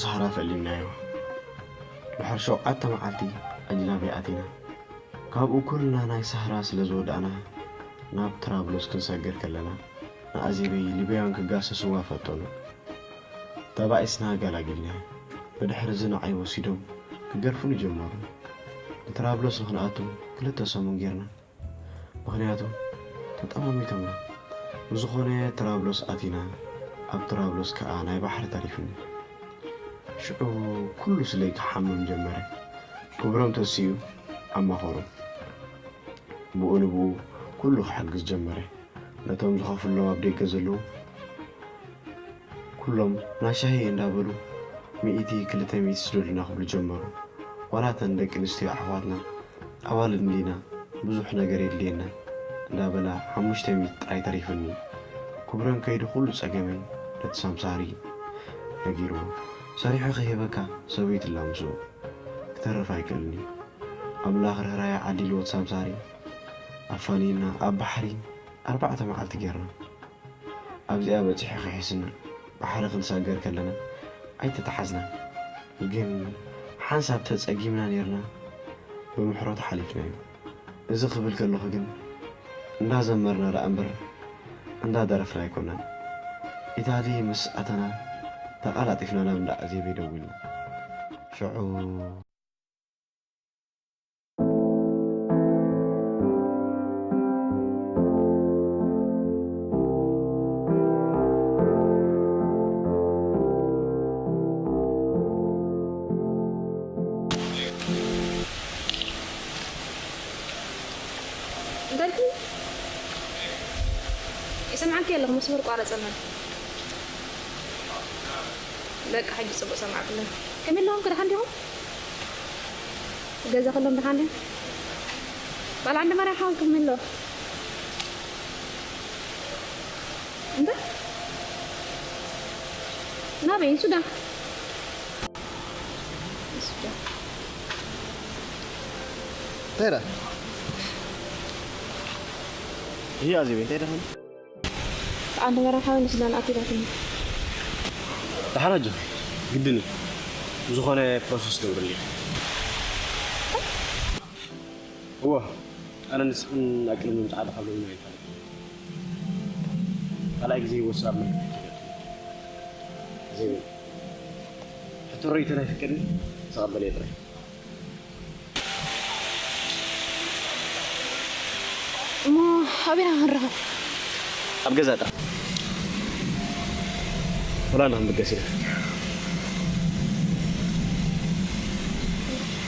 ሳህራ ፈሊምናዮ። ድሕሪ ሸውዓተ መዓልቲ ኣጅናቢ ኣቲና። ካብኡ ኩልና ናይ ሳህራ ስለ ዝወዳእና፣ ናብ ትራብሎስ ክንሰግር ከለና፣ ንኣዜበይ ሊብያውያን ክጋሰስዋ ፈተኑ። ተባኢስና ኣገላጊልናዮ። ብድሕሪ እዚ ንዓይ ወሲዶም ክገርፉኒ ጀመሩ። ንትራብሎስ ንኽንኣቱ ክልተ ሰሙን ጌርና። ምኽንያቱ ተጠማሚቶምና። ብዝኾነ ትራብሎስ ኣቲና፣ ኣብ ትራብሎስ ከኣ ናይ ባሕሪ ተሪፉኒ። ሽዑ ኩሉ ስለይ ክሓምም ጀመረ። ክብሮም ተሲኡ ኣማኸሩ። ብኡ ንብኡ ኩሉ ክሕግዝ ጀመረ። ነቶም ዝኸፍሎም ኣብ ደገ ዘለዉ ኩሎም ናይ ሻሂ እንዳበሉ ሚእቲ ክልተ ሚእቲ ስደዱልና ክብሉ ጀመሩ። ዋላ እተን ደቂ ኣንስትዮ ኣሕዋትና ኣዋልድ እንዲና ብዙሕ ነገር የድልየና እንዳበላ ሓሙሽተ ሚእቲ ጥራይ ተሪፉኒ። ክብሮም ከይዱ ኩሉ ጸገመይ ነቲ ሳምሳሪ ነጊርዎ። ሰሪሑ ክህበካ ሰበይቱ ኣላምስዎ። ክተርፍ ኣይክእልን እዩ። ኣምላኽ ርህራሄ ዓዲልዎ ሳምሳሪ ኣፋንዩና ኣብ ባሕሪ ኣርባዕተ መዓልቲ ጌርና። ኣብዚኣ በጺሑ ክሒስና ባሕሪ ክንሳገር ከለና ኣይተተሓዝናን። ግን ሓንሳብ ተጸጊምና ኔርና ብምሕረቱ ሓሊፍናዮ። እዚ ክብል ከለኹ ግን እንዳዘመርና ደኣ እምበር እንዳደረፍና ኣይኮናን። ኢታሊ ምስ ኣተና ተቓላጢፍና ናብ እንዳ ኣዜበይ ደዊልና። ሽዑ እንታይ ኢልክኒ? ይሰምዓኪ ኣለኹ፣ መስመር ቋረጸና። በቃ ሕጂ ጽቡቕ ሰማዕኩ ኣለኹ። ከመይ ኣለኹም? ከ ደሓን ዲኹም? ገዛ ኩሎም ደሓን ድዮም? ባል ዓንዲ ማርያም ሓወይ ከመይ ኣሎ? እንታይ? ናበይ? ንሱዳን? ንሱዳን። እንታይ ደኣ? ይህ ኣዜበይ እንታይ ደኣ? ዓንዲ ማርያም ሓወይ ንሱዳን ኣትዩ ኢላትኒ። ደሓን ኣጆኺ፣ ግድን እዩ። ብዝኾነ ፕሮሰስ ገብረልኪ። እወ፣ ኣነ ንስኽን ኣብ ቅድሚ ምጽዓዳ ካብ ሎሚ ኣይፋለጥን። ካልኣይ ግዜ ይወስድ ኣብ መልክዕ ትገጥም። ኣዜበይ፣ ሕቶ ርእይቶን ኣይፍቀድን፣ ተቐበልዮ ጥራይ። እሞ ኣበይና ክንራኸብ? ኣብ ገዛ ጥራሕ። ወላ ንኽንብገስ ኢና።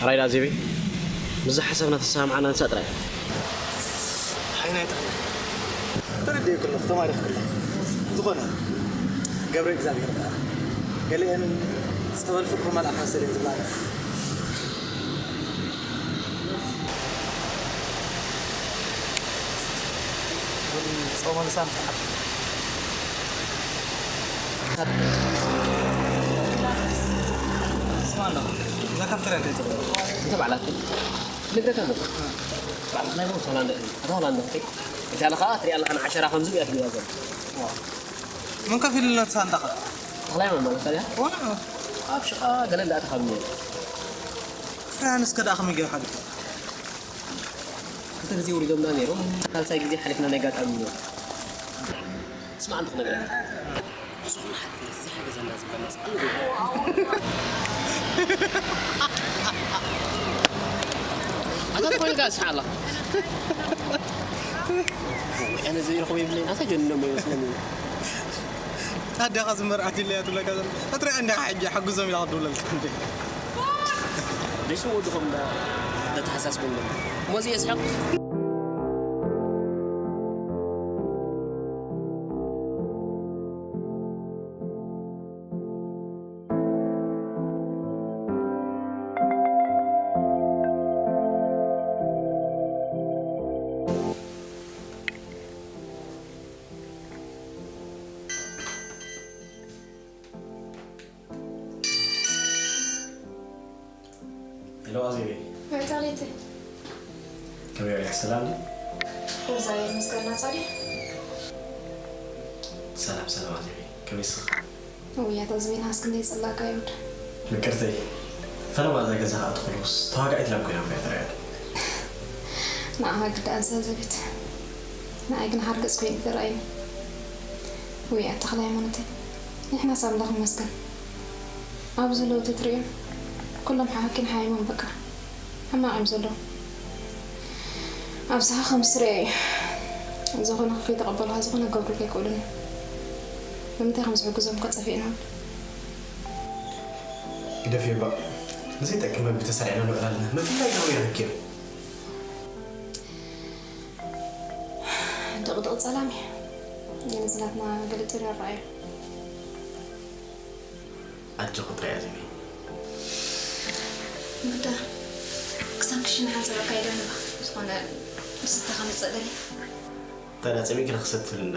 ኣራይ ደኣ ዜበይ፣ ምስዛ ሓሳብና ተሰማምዓና ንሳ ጥራይ። ሓይና ኣይጠቕምን። ተረዲኤ ከለኹ ተማሪኽ ከለኹ። ዝኾነ ገብረ እግዚኣብሔር በዓል ገሊአን ጸበል ፍቕሪ መልኣኽ መሰለየን ዝብላ። ጾመ ምሳም ተዓብ ስማ ኣለኹ። እዛ ካፍተርያ እንታይ ትብሎ? እንታይ በዓላት? ንግረካ ኣለኹ። በዓል ናይ ቦምስ ሆላንድ እያ። ኣታ ሆላንድ እያ። እታ ለኻ ትሪኣ ኣለኻ ንዓሸራ ከምዚ እያ ትብላ ዘሎ። መን ከፊሉልና እቲ ሳንጣ ኸ? ተኽላይ መን ማለት ታዲያ? ዋና ኣብ ሽቓ ገለ እንዳእተኻ ብኒ። ፍርሃን እስከ ደኣ ከመይ ገይርካ ገፊልካ? ክልተ ግዜ ውሪዶምና ነይሮም፣ ሳልሳይ ግዜ ሓሊፍና ናይ ኣጋጣሚ እዩ። ስማዕ ኣንተ ክነግረካ። ዝኾነ ሓቂ ዘይሓገዘና ዝበልና እስከ ኣታ ትኾይንካ እስሓ ኣላ። ኣነ ዘይረኽቦ የብለይን። ኣታ ጀንኖም ይመስለኒ። ኣዴኻ ዝመርዓት ኢለያ ትብለካ ዘላ። እትሪኣ እንዲኻ ሕጂ ሓግዞም ኢላ ክትብለልካ እንዴ። ደስ ወድኹም ዳ ተሓሳስቡ እሞ እዚ የስሕቕ። ሄሎ ኣዜበይ። መታሊት ከመይ ውዒልኪ? ሰላም ድዩ? እዛ የመስገና ጻዲ ሰላም ሰላም ኣዜበይ። ከመይ ስኻ? ውያታ ዝቤና እስክንደይ ጽላካ ይውድ ምቅርተይ፣ ፈለማ እዛ ገዛ ክኣቱ ከለኹስ ተዋጋኢት ላም ኮይና እኮ እያ ትረኣየኒ። ንዓኻ ግዳ ኣዛዘቢት፣ ንዓይ ግን ሓርገጽ ኮይኑ ተራእዩኒ። ወይ ኣታ ተኽለ ሃይማኖተይ፣ ንሕናስ ኣምላኽ ይመስገን፣ ኣብዚ ዘለዉ ተትርእዮም ኩሎም ሓኪን ሓይሞም በቃ። ሕማቕ እዮም ዘለዉ። ኣብዝሓ ከም ስርኤ እዩ። ዝኾነ ከይተቐበልካ ዝኾነ ክገብሩልካ ኣይክእሉን እዮም። ብምንታይ ከም ዝሕግዞም እኳ ጠፊእና ኣሎ። ግደፍዮ እባ። ንዘይጠቅም መግቢ ተሰሪዕና ንውዕል ኣለና። ምፍላይ ነውሪ ይረክብ። ድቕድቕ ጸላም እዩ። ግን እዚ ናትና ገለ ጥሪ ይረኣዩ። ኣጆኺ ጥራይ ኣዚመ። ምዳ፣ ክሳብ ክሽነ ሓንሳብ ኣካይዳ ኣለኻ። ዝኾነ ዝስተ ከምጽእ ደልየ። ታዲያ ጸሚእኪ ዶ ክሰቲ ትብሊ እንዳ?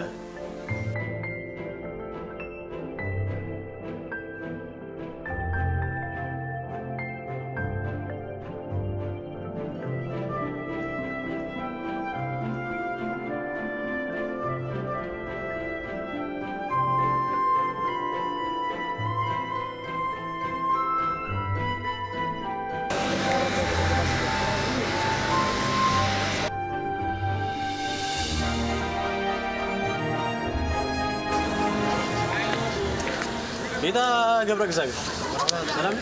ጌታ ገብረ እግዚኣብሔር ሰላም።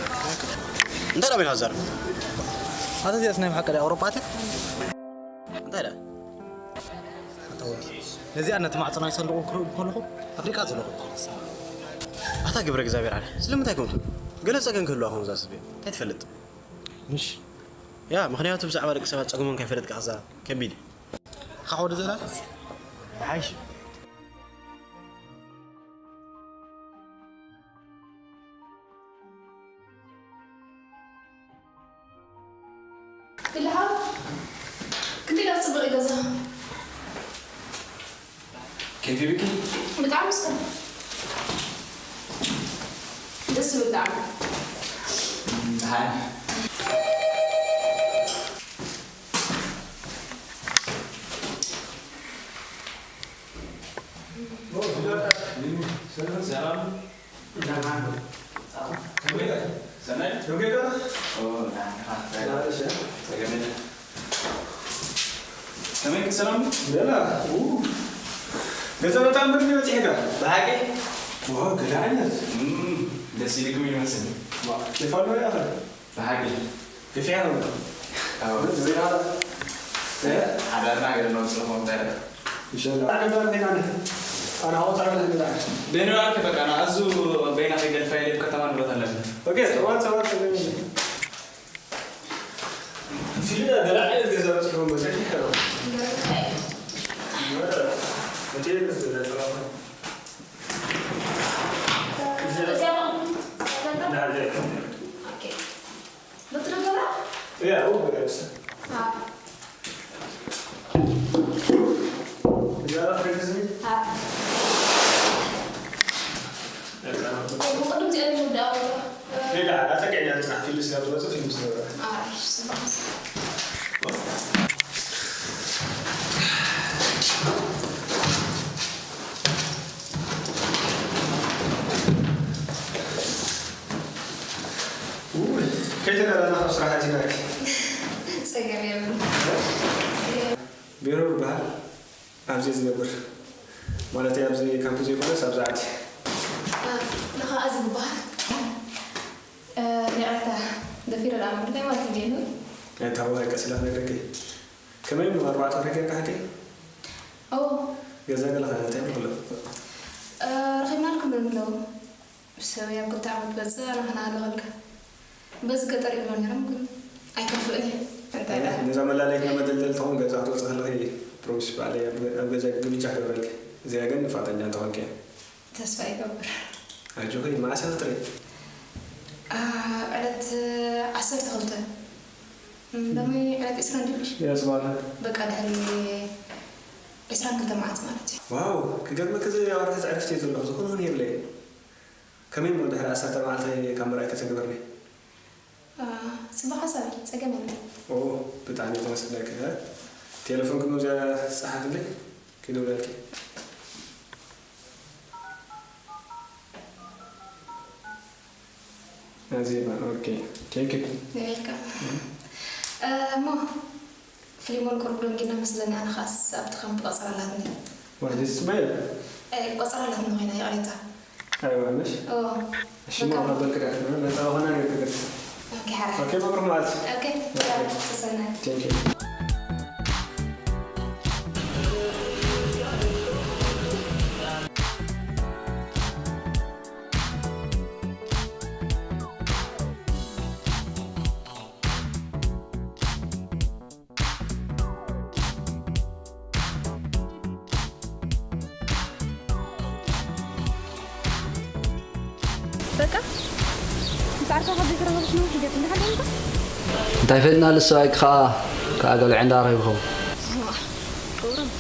እንታይ ደኣ በይና ዘር? ኣታ እዚኣስ ናይ ብሓቂ ድያ ኣውሮጳ ኣትያ? እንታይ ደኣ? ኣታ ወዲ፣ ነዚኣ ነቲ ማዕጾ ናይ ሳንዱቑ ክረኽብ ከለኹ ኣፍሪቃ ዘለኹ። ኣታ ገብረ እግዚኣብሔር ኣለ፣ ስለምንታይ ከምኡ ትብል? ገለ ጸገም ክህልዋ ከምዛ ዝብል እንታይ ትፈልጥ? ምሽ? ያ፣ ምኽንያቱ ብዛዕባ ደቂ ሰባት ጸገሞም ከይፈለጥካ ከዛ ከቢድ እዩ። ካብ ወዲ ዘላ? ሓይሽ። ክልሃ ክንደይ ደኣ ጽቡቕ እዩ ገዛ። ከይፊ ብኪ? ብጣዕሚ እስከ ደስ ዝብል ጣዕሚ። ደሓን። ሰላም። ሰናይ? ከመይ ደኣ? ኦ፣ ደሓን ኢኻ? ደሓን ኢኻ? ጸገም የለን። ከመይ፣ ሰላም? ደህና። ኡ። ገዛ በጣም ምንም ይበጽሕ ጋር። ብሓቂ? ኦ፣ ገለ ዓይነት። እም፣ ደስ ኢልኩም ይመስል። ዋ፣ ይፋሉ ያኸ። ብሓቂ። ገፊሕ ነው። ኣዎ። ምን ዜና? እ? ሓዳርና ገለ ነው ስለሆነ እንታይ? ኢንሻላህ። ኣገባር ዜና ነህ። ኣና ኣወጣ ለህ ዜና። በይኑ ኣከ በቃ፣ ና፣ ኣዙ በይና ከይገድፋ የለ ከተማ ንብረት ኣለና። ኦኬ፣ ሰዋት፣ ሰዋት፣ ሰዋት። ፊልም ገለ ዓይነት ገዛ በፂሑ መሰል ይከረው። ገለ እንታይ? ወረ፣ መቼ ይመስል ለጥራው? እዚኣ ዳር ዳር። ኦኬ። Betul, Dora? Iya, oh, biasa. Ah. Biasa, biasa sih. Ah. Ya, kan. Bukan dong, saya udah. Beda, kata kayaknya tengah film segala macam film segala. Ah, iya, sih. ውይ፣ ከይተደላና ካብ ስራሕ ኣቲናኪ። ጸገም የብሉን። ቤሮር ይበሃል። ኣብዚ ዝነብር። ማለተይ ኣብዚ ካምፕ ዘይኮነስ ኣብዚ ዓዲ። እ፣ ንኻ እዚ ዝበሃል? እ፣ ይቕሬታ፣ ደፊረ ደኣ ምርካይ ማለት እዩ ጌኑ። ኣይታወ፣ ኣይቀስላ ክነግረኪ። ከመይ እሞ ኣርባዕተ ወርሒ ጌርካ ሓቂ? ኦ። ገዛ ገለኻ እንታይ ይብሉ? እ፣ ረኺብናልኩም ዶ ንብለዉ? ሰበይ ኣብ ክልተ ዓመት መጽእ፣ ኣነ ከነኣልኸልካ። በዚ ገጠር ይብሎ ነይሮም፣ ግን ኣይከፍእን እየ። እንታይ ደኣ? ነዛ መላለይትና መደልደል ትኸውን ገዛ ክትወጽእ ከለኺ ፕሮሚስ ባዕለይ ኣብ፣ ኣብ ገዛ ግብቻ ክገብረልኪ። እዚኣ ግን ንፋጠኛ እንተኾንኪ እያ። ተስፋ ይገብር። ኣጆኺ፣ መዓስ እያ ክትርኢ? ኣ፣ ዕለት ዓሰርተ ክልተ። እም፣ ሎሚ ዕለት ዕስራን ድዩ? እያ፣ ጽባሕ። በቃ፣ ድሕሪ ዕስራን ክልተ መዓልቲ ማለት እዩ። ዋው፣ ክገርመኪ፣ እዚ ኣውርሒ ዕረፍቲ እየ ዘለኹ፣ ዝኾነ እውን የብለይን። ከመይ እሞ ድሕሪ ዓሰርተ መዓልቲ ካብ መርኣይ ከተግብርኒ? ኣ፣ ጽቡቕ ሓሳብ እዩ፣ ጸገም የለን። ኦ፣ ብጣዕሚ ተመስግነኪ። ቴሌፎንኪ እሞ እዚኣ ጸሓፍለይ፣ ክድውለልኪ። እ፣ ዜማ። ኦኬ፣ ቴንክ ዩ። ዌልካም። እሞ ፊሊሞን ቁሩብ ደንጊና መስለኒ፣ ኣነ ኸኣስ ኣብቲ ካምፕ ቆጸራ ኣላትኒ። ዋት ኢዝ ስማይል? ቆጸራ ኣላትኒ ኮይና፣ ይቕሬታ። ኣይዋ፣ ምሽ? ኦ እሺ፣ ማ ኸበል ክዳት ነጻ ሆና ነው ትግርት። ኦኬ፣ ሓራ ኦኬ፣ መብሩክ ማለት። ኦኬ፣ ሰላም ተሰናይ። ቴንክ ዩ። በቃ ምስ ዓርካ ካብ ዘይተራኸብሽ ነዊሕ ሂደት እንዳሓለልካ እንታይ ፈጥና ልሰዋይ ከዓ ከዓ ገልዐ እንዳረኸብኹም ገብሮም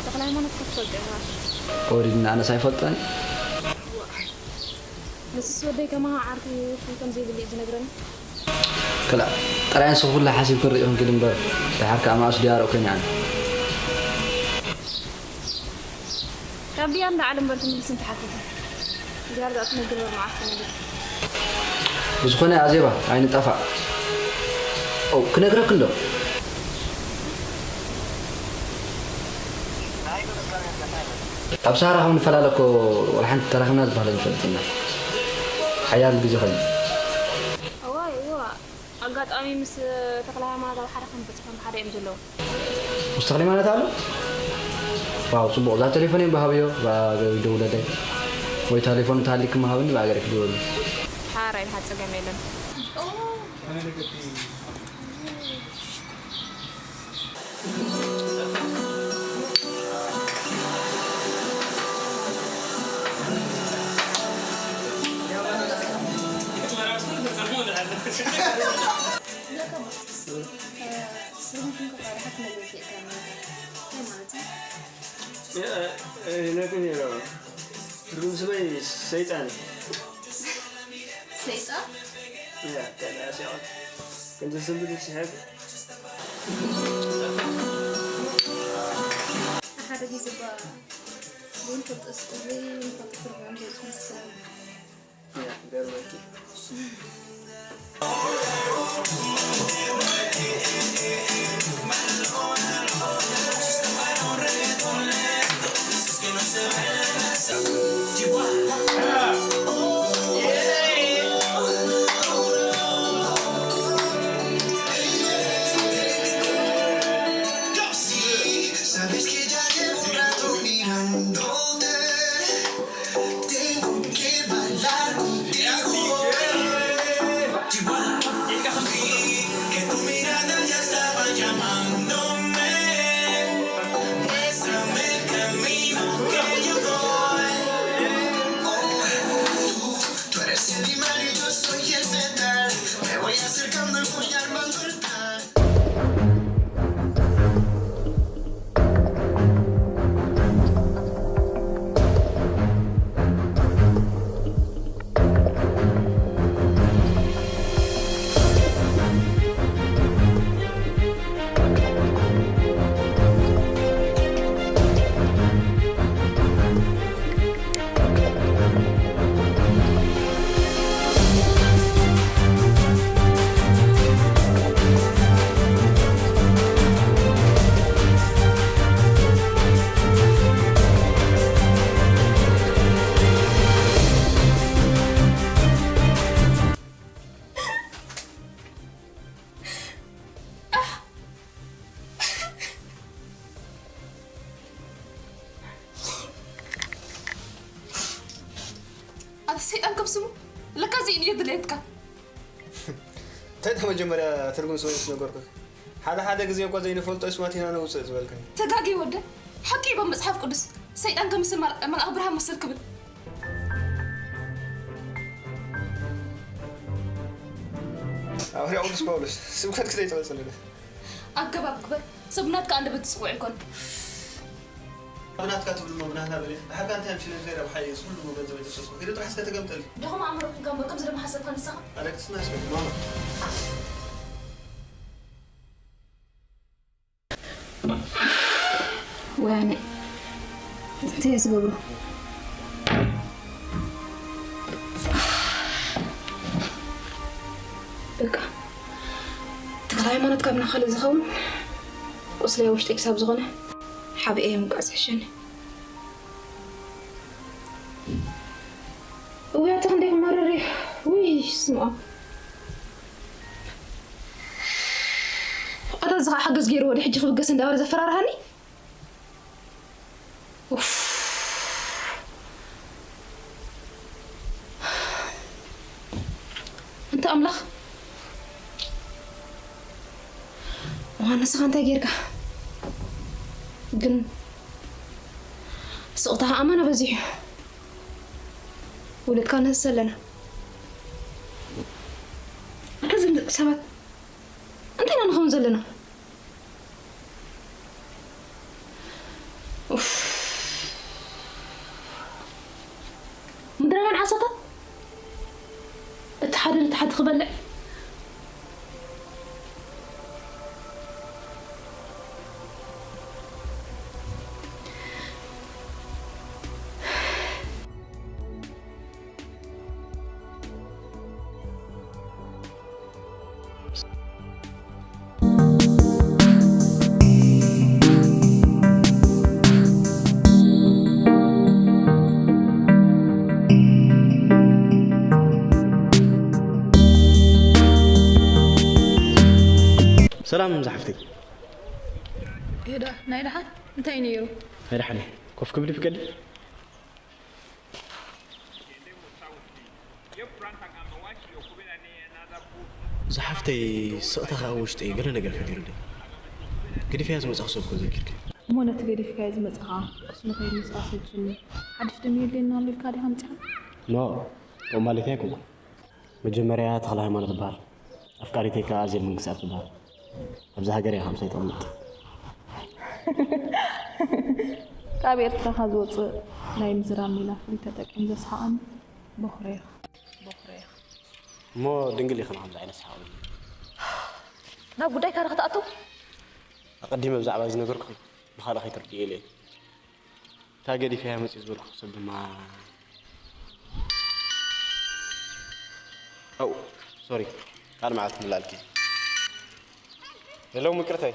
ተክለ ሃይማኖት ክትፈልጦ ኢኻ ወዲድና ኣነስ ኣይፈልጦን ንስስ ወደይ ከማኻ ዓርኩ ይኹን ከም ዘይብሉ እዩ ዝነግረኒ ክላ ጥራይ ንስኹ ኩላ ሓሲብክን ርኢኹን ክድ እምበር ድሓር ከዓ ማእሱ ድያሮ ኮይን ኣነ ካብ ድያ እንዳ ዓለም በልቲ ምልስ እንተሓተተ ድያር ዛእቲ ነግር መዓት ነገር ብዝኾነ ኣዜባ ኣይንጣፋእ ኦ ክነግረክ እንዶ ኣብ ሰሃራ ከም ንፈላለ እኮ ወላ ሓንቲ ተራኺብና ዝበሃል ኣይንፈልጥና ሓያል ግዜ ኮይኑ እዋ እዋ ኣጋጣሚ ምስ ተክለ ሃይማኖት ኣብ ሓደ ከም በፅሖም ሓደ እዮም ዘለዉ ምስ ተክለ ሃይማኖት ኣሎ ዋው ፅቡቅ እዛ ቴሌፎን እዮም ብሃብዮ ብኣገር ይደውለለይ ወይ ቴሌፎን እንተሃሊክም ሃብኒ ብኣገር ክደውሉ ሓራይ ሓፀገም የለን ነግን ይረባ ትርጉም ስበይ ሰይጣን ሰይጣን እያ ተላሲዖት እንተ ስንብት ሲሐብ ሓደ ግዜ ባ ዘይንፈልጦ ስጥሪ ንፈልጦ ትርጉም ዘውፅእ መሰለኒ እያ ገርመኪ Tengo que bailar contigo. Chihuahua, que tu mirada ya estaba llamándome. Muéstrame el camino que yo voy. Oh, tú, tú eres el animal y yo soy el metal. Me voy acercando y voy armando el plan. ኣቲ ሰይጣን ከም ስሙ ለካ ዘይን እየ ድሌትካ እንታይ ታ መጀመርያ ትርጉም ስበይ ዝነገርኩ ሓደ ሓደ ግዜ እኳ ዘይንፈልጦ ስማት ኢና ነውፅእ ዝበልከኒ ተጋጊ ወደ ሓቂ ይበም መፅሓፍ ቅዱስ ሰይጣን ከምስል መልኣኽ ብርሃን መስል ክብል ኣውርያ ቅዱስ ጳውሎስ ስብከት ክዘይተወፅልነ ኣገባብ ግበር ሰብ ናትካ ኣንደበት ትፅውዕ ይኮን ብናትካ ትብል ሞ ብናትና በለ ብሓካ እንታይ ምሽለ እንታይ ረብሓ እየ ዝብሉ ሞ ገንዘብ የተሰስኩ ሂደ ጥራሕ እስከ ተገምጠል ደኹም ኣእምሮ ክንከምበር ከምዚ ደሞ ሓሰብካ ንስኻ ኣደቅስና እስከ ማማ ወያነ እንታይ ዝገብሩ? ሃይማኖት ካብ ናኻል ዝኸውን ቁስለይ ውሽጠይ ክሳብ ዝኾነ ሓቢኤ ምጓዝ ይሕሸኒ። እውያተ ክንደይ ክመርር እዩ። ውይ ስምዖም፣ ኣታ እዚ ከዓ ሓገዝ ገይሩ ወደ ሕጂ ክብገስ እንዳበለ ዘፈራርሃኒ። ኡፍ። እንተ ኣምላኽ፣ እዋን ንስኻ እንታይ ጌርካ? ግን ስቕታኻ ኣመና በዚሑ። ውለድካ ነህስ ኣለና። ኣታ ዝም ሰባት እንታይ ኢና ንኸውን ዘለና? ኡፍ። ምድረ በዳ ዓሳታት፣ እቲ ሓደ ነቲ ሓደ ክበልዕ። ሰላም ዝሓፍተይ። ይዳ ናይ ደሓን እንታይ ነይሩ? ናይ ደሓን ኮፍ ክብል ይፍቀድ? ዝሓፍተይ ስቕታ ከኣ ውሽጠይ ገለ ነገር ፈጢሩለይ። ገዲፈያ ዝመጻኹ ሰብ እኮ ዘኪርኪ። እሞ ነቲ ገዲፍካዮ ዝመጻኻ እሱ ንኸይድ ምስኣ ሰልችኒ። ሓድሽ ደም የድልየና ኣሎ ኢልካ ዲኻ ኣምጺኻ? ኖ፣ ከምኡ ማለተይ ኣይኮንኩን። መጀመርያ ተኽለ ሃይማኖት እበሃል። ኣፍቃሪተይ ከኣ ኣዜብ መንግስትኣብ ትበሃል። ኣብዚ ሃገር እያ ከምሳይ ትቕመጥ። ካብ ኤርትራ ካብ ዝወጽእ ናይ ምዝራብ ሜላ ፍሉይ ተጠቂሙ ዘስሓቐኒ በኹረይ ኢኻ። በኹረይ ኢኻ። እሞ ድንግል ኢኺ ንኸምዚ ዓይነት ሰሓቕ። ናብ ጉዳይካ ዶ ክትኣቱ? ኣቐዲመ ብዛዕባ እዚ ነገርኩኺ ብኻልእ ከይትርድእዮ ኢለ እየ። እታ ገዲፈያ መፅእ ዝበልኩ ሰብ ድማ ኣው ሶሪ ካልእ መዓልቲ ክምልኣልኪ። ሄሎ ምቅርተይ።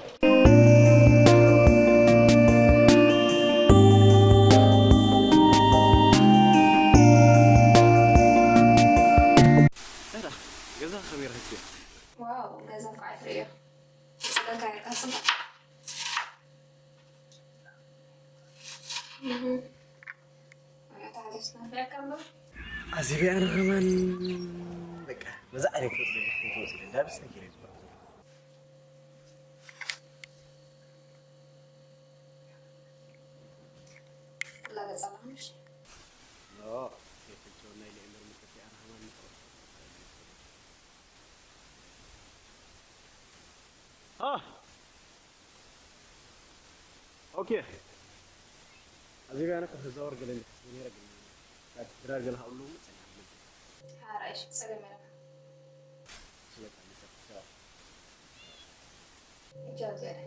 ሰራ ገዛ ከመይ ረኺብክዮ? ዋው ገዛ ከዓ ትርእዮ። ስለካ ይቃጽም። ኣዚበ ኣነ ከማን በቃ መዛ ዓይነት ወፅእ ወፅእ እንዳበስ ተኪረ ኦኬ። ኣብዚ ጋር እኮ ተዛወር ገለ እንደ ተስበ ነረ ግን ድራር ገለ ሀብሉ ጸና። ሓራሽ ጸገም የለን። ስለካ ቻው። ቻው ዜና።